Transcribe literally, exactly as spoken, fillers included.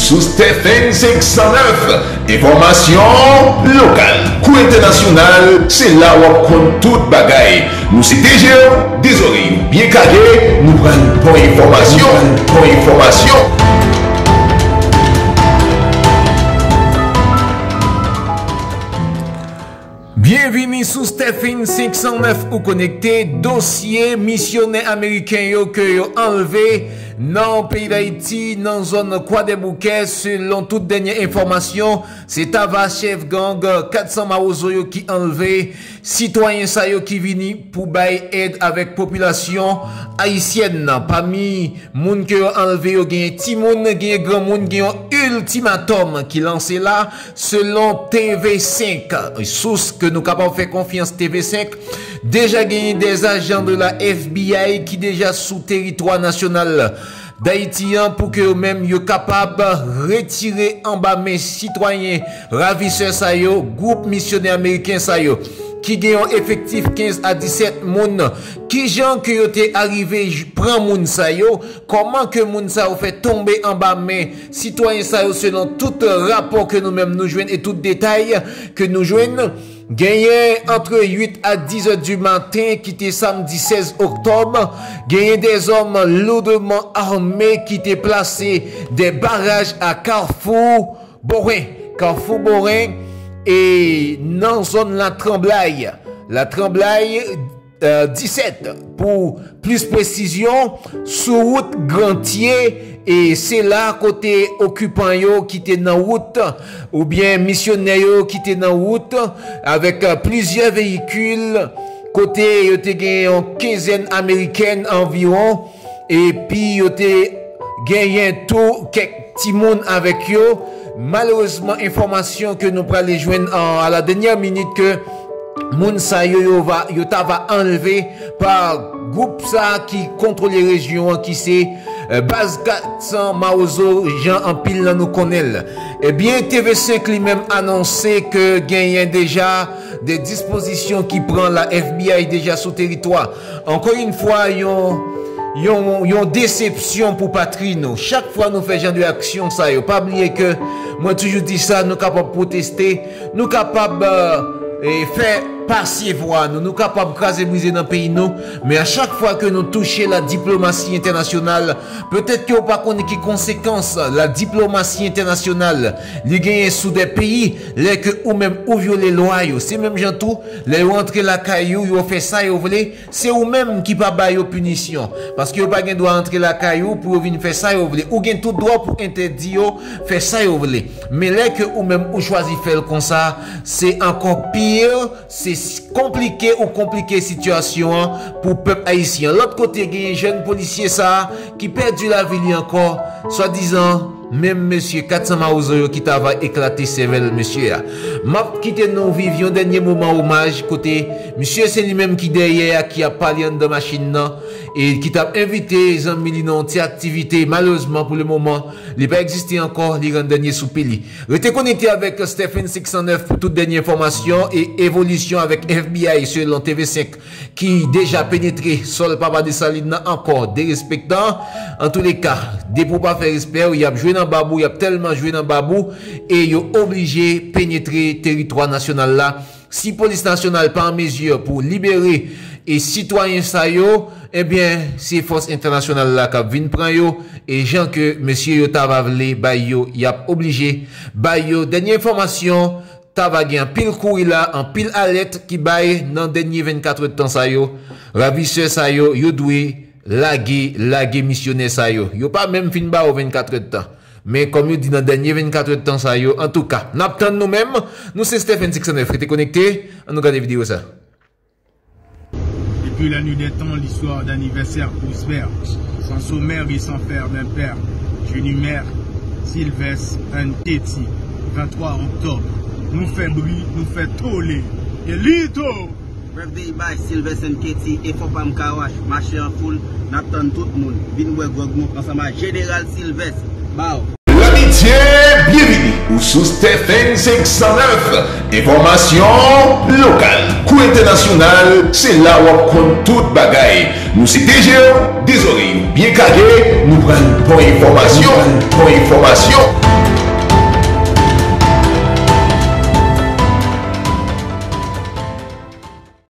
Sou Stephen senk san nèf, enfòmasyon lokal kou entènasyonal, se la w ap konn tout bagay. Nou se T G O, de zòrèy ou byen kage, nou pral ba w enfòmasyon, ba w enfòmasyon. Byenvini sou Stephen senk san nèf ou konekte. Dosye misyonè ameriken yo ke yo anlve nan peyi Dayiti, nan zòn Kwadèboukè, selon tout dènye enfòmasyon, se Tava, chèf gang kat san Mawozo yo ki anlve sitwayen sa yo ki vini pou bay èd avèk popilasyon ayisyèn nan. Pami moun ke yo anlve yo, genyen timoun, genyen granmoun, gen yon iltimatòm ki lanse la, selon T V senk. Sous ke nou kapab fè konfyans, T V senk, deja genyen dè ajan de la F B I ki deja sou teritwa nasyonal Dayiti an pou ke yo menm yo kapab retire anba men sitwayen ravisè sa yo, gwoup misyonè ameriken sa yo, ki gen yon efektif kenz a disèt moun. Kijan ke yo te arive j-, pran moun sa yo? Kòman ke moun sa yo fè tonbe anba men sitwayen sa yo, selon tout rapò ke nou menm nou jwenn e tout detay ke nou jwenn? Genyen antre uit a diz è di maten, ki te samdi sèz oktòb, genyen dè zòm loudman ame ki te plase dè baraj a Kafou Boren, Kafou Boren, e nan zòn Latranblay. Latranblay, eh, disèt, pou plis presizyon, sou wout Grantye, e se la kote okipan yo ki te nan wout, oubyen misyonè yo ki te nan wout, avèk, eh, plizyè veyikil, kote yo te gen yon kenzèn amerikèn anviwon, epi yo te genyen tou kèk timoun avèk yo. Malerezman, enfòmasyon ke nou prale jwenn an, a la dènyè minit, ke moun sa yo, yo va, yo ta va anlve pa gwoup sa ki kontwole rejyon an, ki se, eh, baz kat san Mawozo, jan anpil nan nou konnen l. Ebyen, T V senk li menm anonse ke genyen deja de dispozisyon ki pran, la F B I deja sou teritwa. Ankò yon fwa, yon, yon, yon desepsyon pou patri nou. Chak fwa nou fè jan de aksyon sa yo, pa bliye ke mwen toujou di sa, nou kapab pwoteste, nou kapab, eh, eh, fè pase vwa nou, nou kapab kraze brize nan peyi nou, men a chak fwa ke nou touche la diplomasi entènasyonal, petèt ke w pa konnen ki konsekans la diplomasi entènasyonal li genyen sou de peyi, lè ke ou menm ou vyole lwa yo. Se menm jan tou, lè yo antre lakay ou, yo fè sa yo vle, se ou menm ki pa ba yo pinisyon. Paske yo pa gen dwa antre lakay ou pou yo vin fè sa yo vle. Ou gen tout dwa pou entèdi yo fè sa yo vle. Men lè ke ou menm ou chwazi fè l konsa, se ankò pi, se s-, konplike ou konplike sitiyasyon an pou pèp ayisyen. Lòt kote, genyen jèn polisye sa a ki pèdi lavi li ankò, swadizan menm mesye kat san Mawozo yo ki ta va eklate sèvèl mesye a. M ap kite nou viv yon dènye moman omaj kote misye se li menm ki dèyè a, ki ap pale anndan machin nan, e ki t ap envite zanmi li nan yon ti aktivite. Malerezman, pou le moman, li pa egziste ankò, li rann dènye soupi li. Rete konekte avèk Stephen senk san nèf pou tout dènye enfòmasyon e evolisyon avèk F B I selon T V senk ki deja penetre sòl Papa Desalin nan ankò derespektan. Antouleka, depi w pa fè respè w, y ap jwe nan bab ou, y ap tèlman jwe nan bab ou, e yo oblije penetre teritwa nasyonal la. Si polis nasyonal pa an mezi pou libere e sitwayen sa yo, ebyen, se fòs entènasyonal la k ap vin pran yo, e jan ke mesye yo ta va vle bay yo, y ap oblije bay yo. Dènye enfòmasyon, ta va gen anpil kouri la, anpil alèt ki bay nan dènye vennkat èdtan sa yo. Ravisè sa yo, yo dwe lage, lage misyonè sa yo. Yo pa menm fin ba yo vennkat èdtan. Men kòm yo di nan dènye vennkat èdtan sa yo, antouka, n ap tann nou menm. Nou se Stephen senk san nèf, rete konekte, ann nou gade videyo sa. Depuis la nuit des temps, l'histoire d'anniversaire prospère, sans sommaire et sans faire d'impair. Junimèr, Sylvester and Katie, venntwa oktòb. Nou fè bri, nou fè tole. Elito! Birthday by Sylvester and Katie, e fò pa m kawash, mache an foul, n ap tann tout moun. Vin bwè gwòg nou ansanm ak Jeneral Sylvester. Bow! Lamitye, byenvini ou sou Stephen senk san nèf. Enfòmasyon lokal kou entènasyonal, se la w ap konn tout bagay. Nou se T G O, de zòrèy ou byen kage, nou pral ba w enfòmasyon, ba w enfòmasyon.